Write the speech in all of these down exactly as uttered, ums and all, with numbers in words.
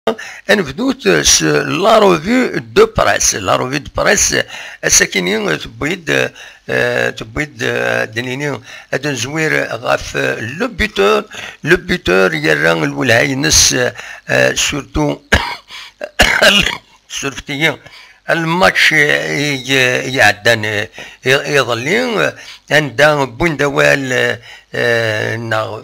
Ad nebdut s la revue de presse. La revue de presse, ass-akini tewwi-d, eh, tewwi-d, eh, ad d-nini, ad nezwir ɣef, eh, le buteur. Le buteur yerra lwelha-ines, eh, surtout, surfet-iyi, lmatch i, i iɛeddan, eh, i, iḍelli, eh, anda wwin-d awal, eh, neɣ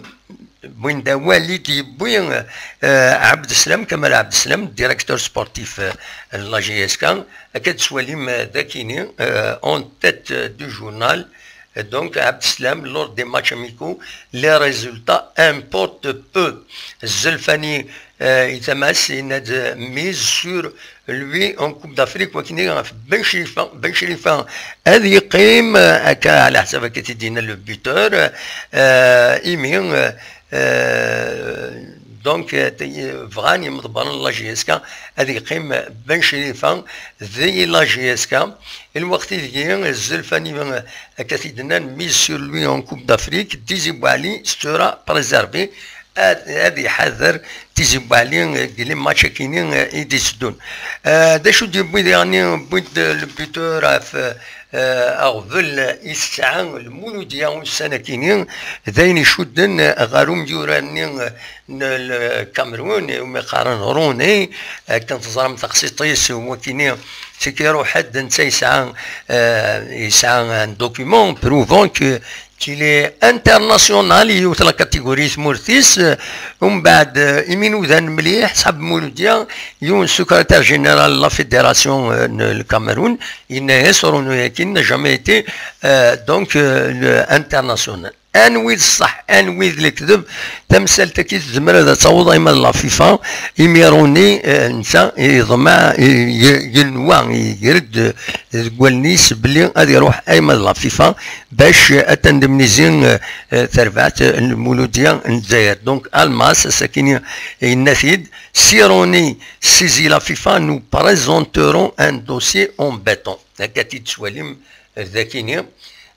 wwin-d awal i d-yewwi, eh, Ɛebd Slam, Kamal Ɛebd Slam, directeur sportif, eh, n la J S K, akka d-teswalim, eh, dakini, eh, en tête du journal. Eh, donc, Abdeslam, lors des matchs amicaux, les résultats importent peu. Zelfani, eh, Itamas, il a de mise sur lui en Coupe d'Afrique, wakini ɣef Ben Cherifa, Ben Cherifa, ad yeqqim, eh, akka, ɛla ḥsab akka t-id-yenna le buteur, eh, imi, eh, eh, donc, eh, t-, bɣan yimḍebbren n la J S K ad yeqqim Ben Cherifa di la J S K. Lweqt ideg Zelfani, eh, akka t-id-nnan, mise sur lui en Coupe d'Afrique, Tizi Bouali sera préservé. Ad, ad iḥader Tizi Bouali, eh, deg les matchs-akini, eh, i d-iteddun. Eh, d acu d-yewwi diɣen, wwin-d le buteur ɣef, eh, aɣbel i tesɛa Lmuludya ussan-akini, d ayen icudden ɣer umyurar-nni n Lkamerun, umi qqaren Roni, akken teẓram taqsiṭ-is, wakini, c'est que iruḥ-d netta yesɛa, eh, yesɛa un document prouvant que qu'il est international, yiwet la catégorie tmurt-is, eh, umbeɛd, eh, imi nudan mliḥ, ṣab Muludya, yiwen secrétaire général la fédération, eh, n Lkamerun, yenna-yas Roni-agi n'a jamais été, eh, donc, eh, le international. Anwi d ṣṣeḥ, anwi d lekdeb, tamsalt-agi tezmer ad taweḍ ayma d la FIFA, imi Roni, eh, netta yeḍmeɛ, eh, ye-, yenwa, yeger-d, eh, deg wallen-is belli ad iruḥ ayma d la FIFA, bac ad tendemnizi, eh, eh, terbaɛt, eh, n Lmuludya n Lezzayer. Donc, Almas, ass-akini yenna-t-id, si Roni saisit la FIFA, nous présenterons un dossier en béton. Akka i d-tettwalim, eh, dakini.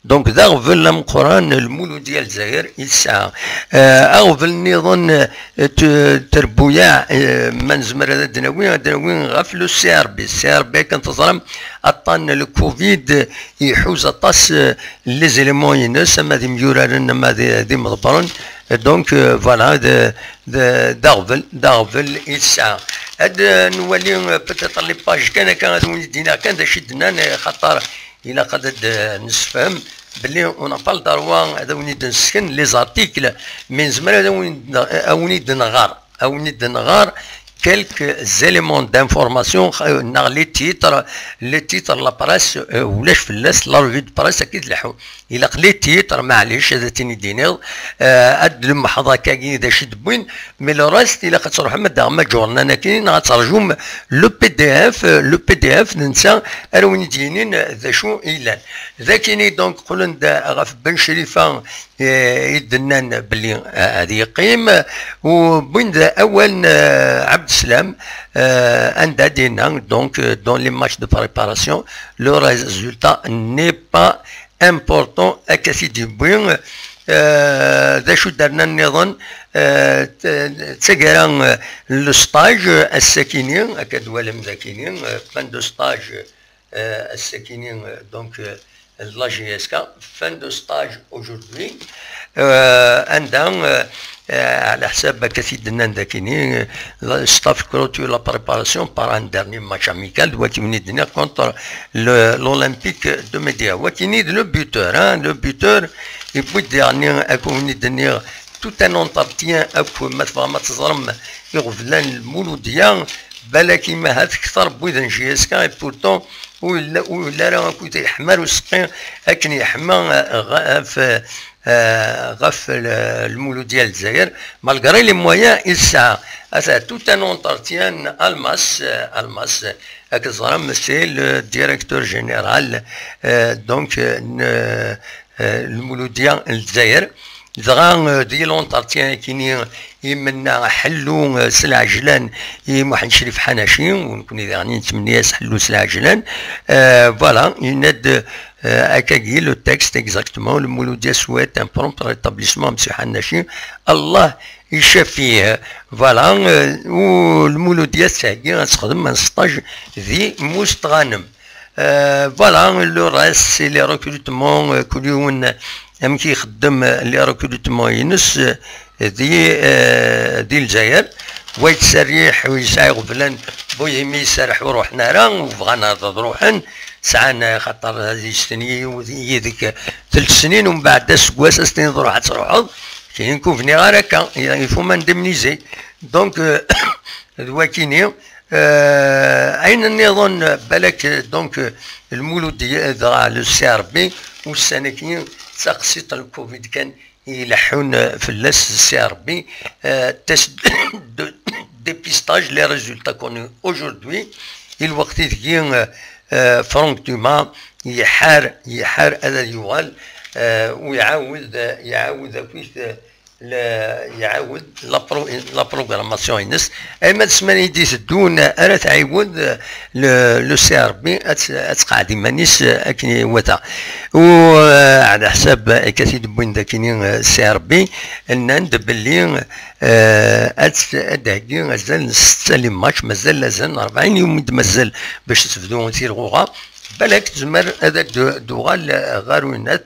Donc, d aɣbel ameqqran n Lmuludya n Lezzayer i tesɛa. Eh, aɣbel nniḍen, eh, t-, trebbuyaɛ, eh, ma nezmer ad d-nawi, ad d-nawi ɣef le C R B. C R B, akken teẓram, aṭṭan n le covid, iḥuz aṭas, eh, les éléments-ines, ama d imyuraren, ama d, d imḍebbren. Donc, euh, voilà, d, d, d aɣbel, d aɣbel i tesɛa. Ad, euh, nwali, euh, peut-être les pages kan akka, ad wen-d-iniɣ kan d acu i d-nnan, eh, xaṭer ilaq ad, ad, euh, nessefhem belli on n'a pas le droit ad wen-id-nessken les articles, mais nezmer ad wen-id-, ad wen-id-nɣer. Ad wen-id-nɣer quelques éléments d'information, euh, neɣ les titres, les titres, la presse, euh, ulac fell-as, la revue de presse, akka i d-leḥḥun. Ilaq les titres, maɛlic, ad ten-id-iniḍ, euh, ad d-lemḥeḍ akkagi d acu i d-wwin, mais le reste, ilaq ad truḥem ad d-taɣem aǧurnan-agi, neɣ ad terjum le P D F, euh, le P D F, d netta ara wen-id-yinin d acu i yellan. D akini, donc, qqlen-d ɣef Ben Crifa, eh, i d-nnan belli, eh, ad yeqqim, u wwin-d awal n, eh, Abd Slam, eh, anda d-yenna, donc, eh, dans les matchs de préparation, le résultat n'est pas important, akka t-id-yewwi. Eh, d acu d-rnan nniḍen, eh, t-, d taggara, eh, n le stage, eh, ass-akini, akka d-twalam d akini, eh, fin de stage, eh, ass-akini, eh, donc, eh, de la J S K, fin de stage aujourd'hui, eh, anda, eh, eh, ɛla ḥsab akka t-id-nnan d akini, eh, le staff clôture la préparation par un dernier match amical, d wagi i wen-id-nniɣ, contre le, l'Olympique de Médéa. Wagini d le buteur, hein, le buteur, yewwi-d diɣen, akka i wen-id-nniɣ, tout un entretien akk, ma tebɣam ad teẓrem iɣeblan n Lmuludya, balak imahat kter n wid n J S K, et pourtant ur yella, ur yelli ara akk yeḥma ar useqqi akken yeḥma, eh, ɣef, eh, ɣef l-, Lmuludya n Lezzayer, malgré les moyens i tesɛa. Ata tout un entretien n Almas, eh, Almas, eh, akken teẓram, c'est le directeur général, eh, donc, eh, n, eh, Lmuludya n Lezzayer. Dɣa, eh, di l'entretien-akini, imenna ḥellu, eh, s lɛejlan i Muḥend Crif Ḥanaci, u nekni daɣen nettmenni-as ḥellu s lɛejlan. Eh, voilà, yenna-d, eh, akkagi, le texte exactement, Lmuludya souhaite un prompt rétablissement à Monsieur Ḥanaci. Allah Icafih. Voilà, euh, u Lmuludya tettheggi ad texdem un stage di Mustɣanem. Euh, voilà, le reste, c'est les recrutements, euh, kul yiwen amek ixeddem, euh, les recrutements-ines, euh, di, euh, di Lezzayer. Wa yettserriḥ, u yesɛa iɣeblan, bu yimi yesserreḥ ur ruḥen ara, u bɣan ad ruḥen, sɛan, euh, xaṭer ad yestenyi yid-k telt snin, u mbeɛd aseggas ad s-tiniḍ ruḥ ad truḥeḍ, kinin ku bniɣ ara akka, il faut m'indemniser. Donc, euh, d wakini, euh, ayen nniḍen, balak, donc, euh, Lmuludya, dɣa le C R B, ussan-agi d taqsiṭ n le covid kan i ileḥḥun, euh, fell-as C R B, euh, test de dépistage, les résultats connus aujourd'hui, i lweqt ideg, euh, euh, Franck Dumas iḥar, iḥar ad yuɣal, euh, u iɛawed, iɛawed akkit, euh, le, iɛawed la pro-, la programmation-ines. Ayma d ssmana i d-iteddun ara tɛiwed, euh, le, le C R B ad t-, ad tqeɛɛed iman-is, euh, akken iwata. U, euh, ɛla ḥsab akka t-id-wwin dakini, euh, C R B, nnan-d belli, euh, ad t-, ad d-heggi azal n setta les matchs, mazal azal n rebɛin yum i d-mazal bac tebdu tilɣuɣa. Balak tezmer ad d-, d-uɣal ɣer winat.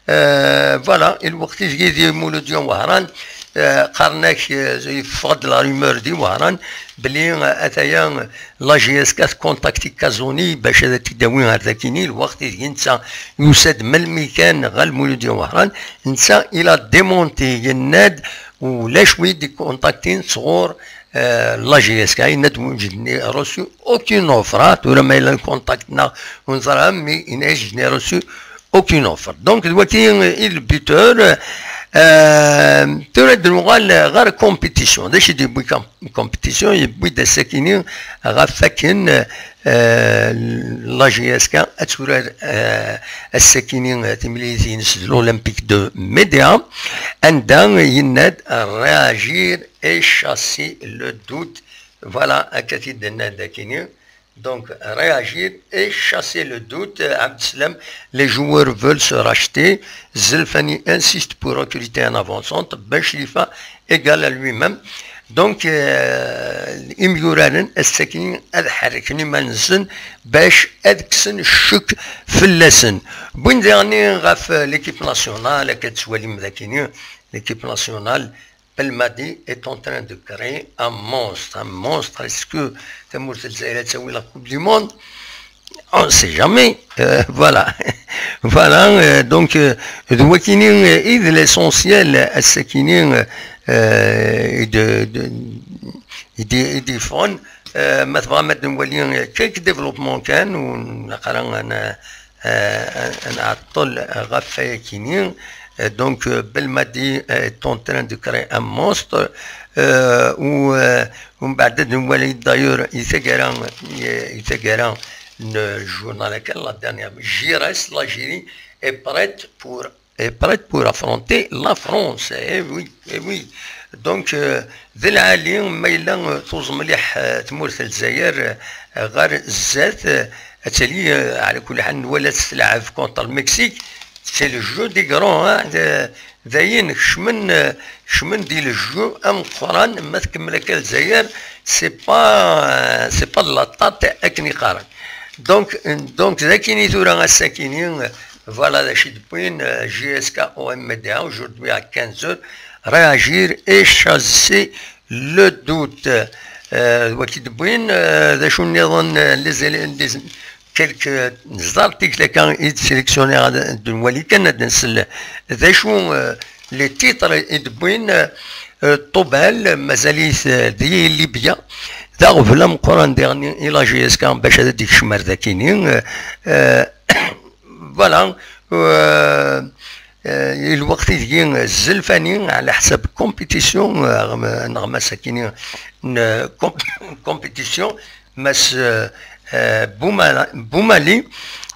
Euh, voilà, i lweqt ideg di Muludya Wehran, euh, qqaren-ak, euh, yeffeɣ-d la rumeur di Wehran, belli, euh, ataya, euh, la J S K tkontakti Kazoni bac ad t-id-tawi ar dakini, lweqt ideg netta yusa-d melmi kan ɣer Lmuludya Wehran, netta il a démenti, yenna-d ulac wi d-ikontaktin sɣur, euh, la J S K, yenna-d ur j'ai reçu aucune offre, ah, tura ma yella lkontakt-nneɣ ur neẓra, mais yenna-ak je n'ai reçu aucune offre. Donc, d waki i le buteur, euh, tura ad nuɣal ɣer compétition. D acu i d-yewwi com-, compétition? Yewwi-d ass-akini ɣef wakken, euh, la J S K ad turar, euh, ass-akini, euh, timlilit-ines d l'Olympique de Médéa, anda yenna-d réagir et chasser le doute. Voilà, akka t-id-yenna dakini. Donc, réagir et chasser le doute. Abdeslam, les joueurs veulent se racheter. Zelfani insiste pour recruter un avant-centre. Ben Chlifa égal à lui-même. Donc, euh, imyuraren ass-agi ad ḥerrken iman-nsen bac ad kksen ccek fell-asen. Wwin daɣen ɣef, euh, l'équipe nationale, akka tettwalim dakini, l'équipe nationale, Belmadi est en train de créer un monstre, un monstre. Est-ce que tamurt n Lezzayer ad tawi la Coupe du Monde? On ne sait jamais. Euh, voilà. Voilà, euh, donc, euh, d wakini, euh, i d l'essentiel, euh, ass-akini, euh, euh, i d-, d-, i d-, i d-yeffɣen. Euh, ma tebɣam ad nwali, euh, quelques développements kan, u naqra ad n-, euh, ad nɛeṭṭel ɣef wayakini. Euh, donc, euh, Belmadi est en train de créer un monstre, euh, u, euh, umbeɛd ad nwali d'ailleurs i taggara, i, i taggara n journal akan, la dernière, Giresse, l'Algérie est prête pour, est prête pour affronter la France. Eh oui, eh oui. Donc, euh, d lɛali ma yella, euh, tuẓ mliḥ, euh, tmurt n Lezzayer, euh, ɣer zdat, euh, ad tali, euh, ɛla kulli ḥal, nwala-tt tleɛɛeb contre le Mexique. C'est le jeu des grands, hein. D-, dayen kecmen, euh, kecmen di le jeu ameqqran, ma tkemmel akka Lezzayer, c'est pas, euh, c'est pas de la tarte akken i qqaren. Donc, donc, d akini tura ass-akini, euh, voilà d acu i d-wwin, euh, J S K O M D A, aujourd'hui à quinze heures, réagir et chasser le doute. Euh, waki d-wwin, euh, d acu nniḍen, euh, les élé-, les, quelques articles akka i d-sélectionner ad nwali kan, ad nsel d acu, euh, les titres i d-wwin, euh, Ṭubal, mazal-it, euh, di Libya, d aɣbel ameqqran diɣen i la J S K bac ad d-ikcem ar dakini, euh, euh, voilà, euh, euh, i lweqt ideg Zelfani, ɛla ḥsab compétition, euh, neɣ ma sakini n comp-, compétition, Mass, euh, euh, Boumala-, Boumali,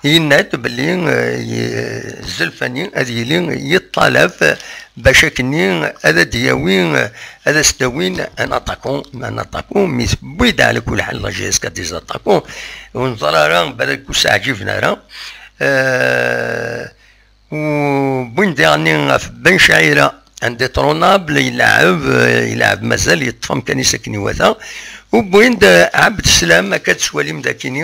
yenna-d belli, euh, y-, Zelfani ad yili yeṭṭalab, euh, bac akkenni ad d-yawi, euh, ad as-d-awin un attaquant, un attaquant, mais tewwi-d ɛla kulli ḥal la J S K des attaquants, ur neẓri ara, balak ur s-ɛǧiben ara. Euh, U wwin diɣen ɣef Ben Chaira, indétrônable, yelɛeb, eh, yelɛeb mazal yeṭṭef amkan-is akken iwata. Wwin-d, eh, Abd Slam, akka d-twalim dakini,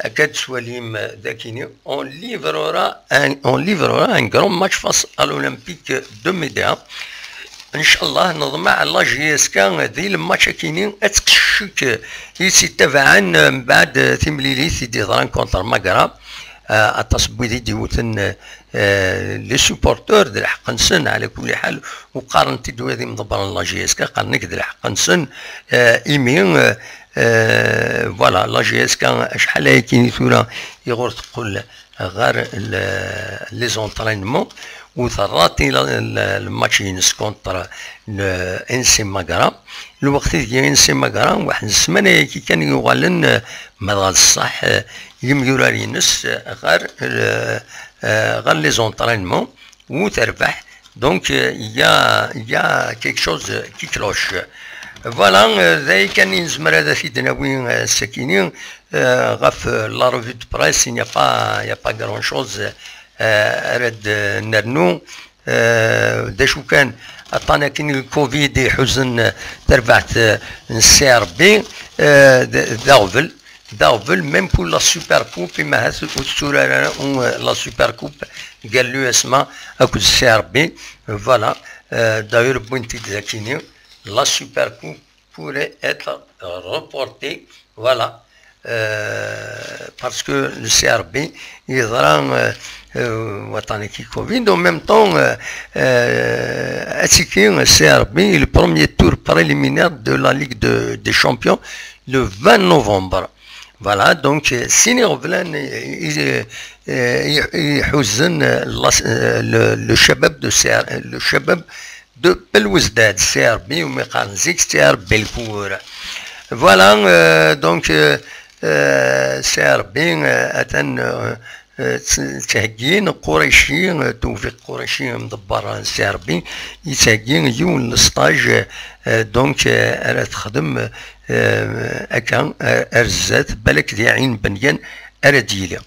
akka d-twalim dakini, on livrera un, on livrera un grand match face à l'Olympique de Médéa. Ncallah, neḍmeɛ la J S K di lmatch akini ad tqeccek i tt-ittabaɛen mbeɛd timlilit i d-yeḍran contre Magra. Eh, aṭas n wid i d-iwten, eh, les supporteurs d lḥeqq-nsen, ɛla kulli ḥal, u qqaren-t-id wid imḍebbren n la J S K, qqaren-ak d lḥeqq-nsen, eh, imi, eh, eh, voilà, la J S K acḥal ayakini tura iɣur teqqel ɣer le-, les entraînements, u terrati la-, le-, le match-ines contre le N C Magra. Lweqt ideg N C Magra, waḥed n ssmana-yagi kan i yuɣalen, eh, ma dɣa d ṣṣeḥ, eh, yemyurar-ines, eh, ɣer, eh, eh, ɣer les entraînements, u terbeḥ. Donc, euh, il y a, il y a quelque chose qui cloche. Voilà, euh, d aya kan i nezmer ad t-id-nawi, euh, sakini, euh, ɣef, euh, la revue de presse, il n'y a pas, il n'y a pas grand-chose, euh, ara d-nernu. Euh, d acu kan, aṭṭan akin n le covid iḥuzen, euh, tarbaɛt, euh, n C R B, euh, d, d aɣbel. D aɣbel, même pour la Super Coupe, imahat ur tetturar ara, euh, la Super Coupe gar l'U S M A akked C R B. Voilà. Euh, d'ailleurs, wwin-t-id dakini, la Super Coupe pourrait être reportée. Voilà. Euh, parce que le C R B yeḍra, euh, euh, waṭṭan-agi covid. En même temps, euh, euh, aṭṭan-agi, C R B, le premier tour préliminaire de la Ligue de, des Champions le vingt novembre. Voilà, donc, euh, sin iɣeblan, euh, euh, euh, iḥuzen, euh, la, euh, le, le chabab de C R, le chabab de Belouizdad, C R B, umi qqaren zik C R B Lkour. Voilà, euh, donc, euh, euh, C R B, euh, atan, euh, euh, tt-, ttheggin Qurayci, euh, Tewfiq Qurayci, amḍebber n C R B, yettheggi yiwen n stage, euh, donc, euh, ara texdem, euh, akka, euh, ar zdat, balak di Ɛin Benyan ara d-yili.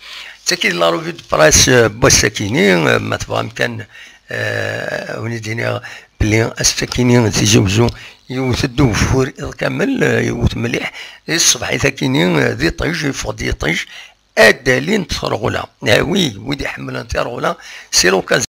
Tagi d la revue de presse, euh, n wass-akini, euh, ma tebɣam kan, euh, ad wen-id-iniɣ belli ass-akini Tizi Wezzu yewwet-d ugeffur iḍ kamel, euh, yewwet mliḥ, i tṣebḥit-akini, euh, d iṭij, yeffeɣ-d yiṭij, ad d-alint terɣula. Ah oui, wid iḥemmlen tirɣula, c'est l'occasion.